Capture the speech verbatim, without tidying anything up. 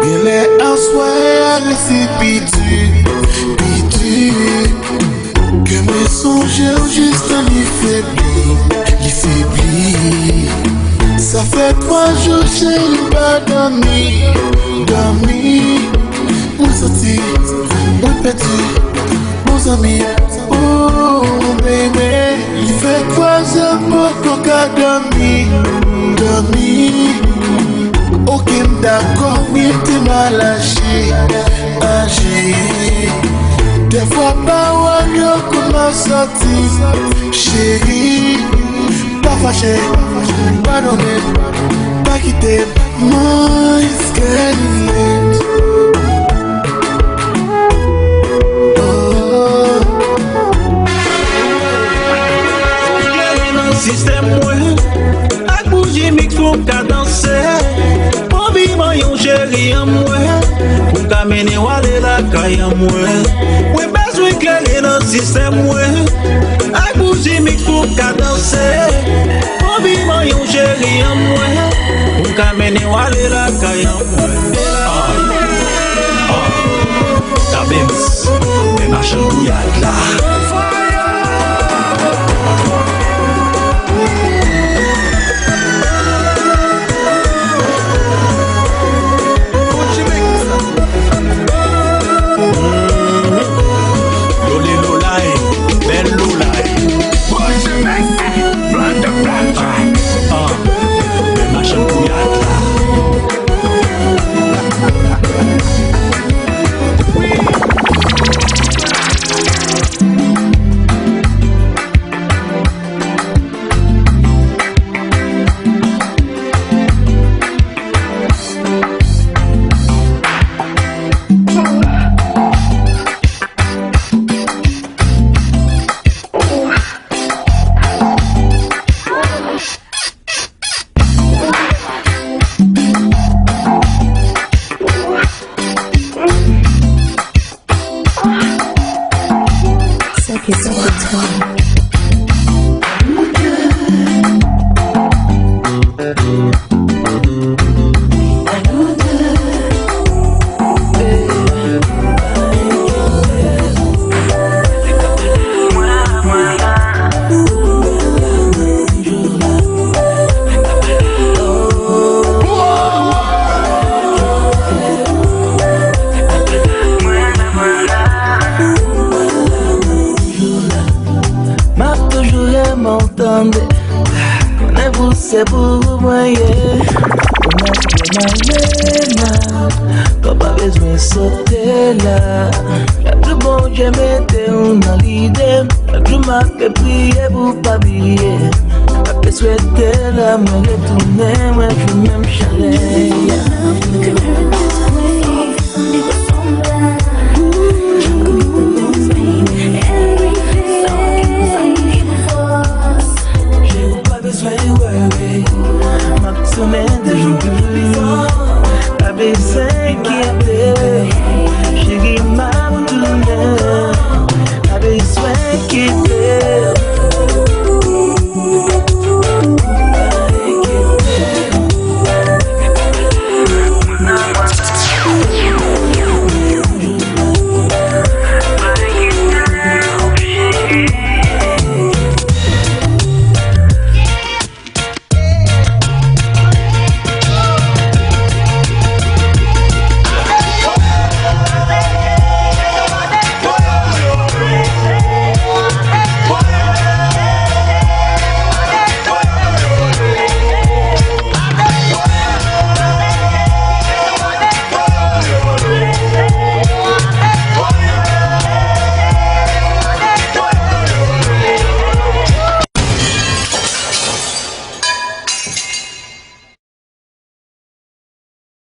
Genlè aswè a resi pi di, pi di. Ke mwen sonje w jis tan li febli, li febli. Sa fè twa jou cheri m pa dòmi, dòmi. Mwen santi mwen pèdi, mon zanmi, oh baby. Li fè twa zè m poko ka dòmi, dòmi. Oke, m dakò, wi, m te mal aji, aji. Dèfwa pawòl yo konn mal sòti. Cheri, pa fache, pa nonmen, pa kite m. Mwen scared. Oh. Klere nan sistèm mwen. Ak bouji miks pou m ka danse. Anvi manyen w cheri an mwen. Pou m ka mennen w ale lakay an mwen. Mwen bezwen klere nan sistèm mwen. Ak bouji miks pou m ka danse. Anvi manyen w cheri an mwen. Pou m ka mennen w ale lakay an mwen. Ah, ah. Tabems, men machann gouyad la. Lole lolay, bèl lolay. Ah, men machann gouyad la. M ap toujou renmen w tande. Konnen pou se pou ou mwen ye. Ou mèt fè m ale mal. Kò pa bezwen sote la. Chak jou Bondye mete w nan lide m. Chak jou m ap priye pou w pa bliye m. M ap swete la mwen retounen, mwen jwenn menm chalè.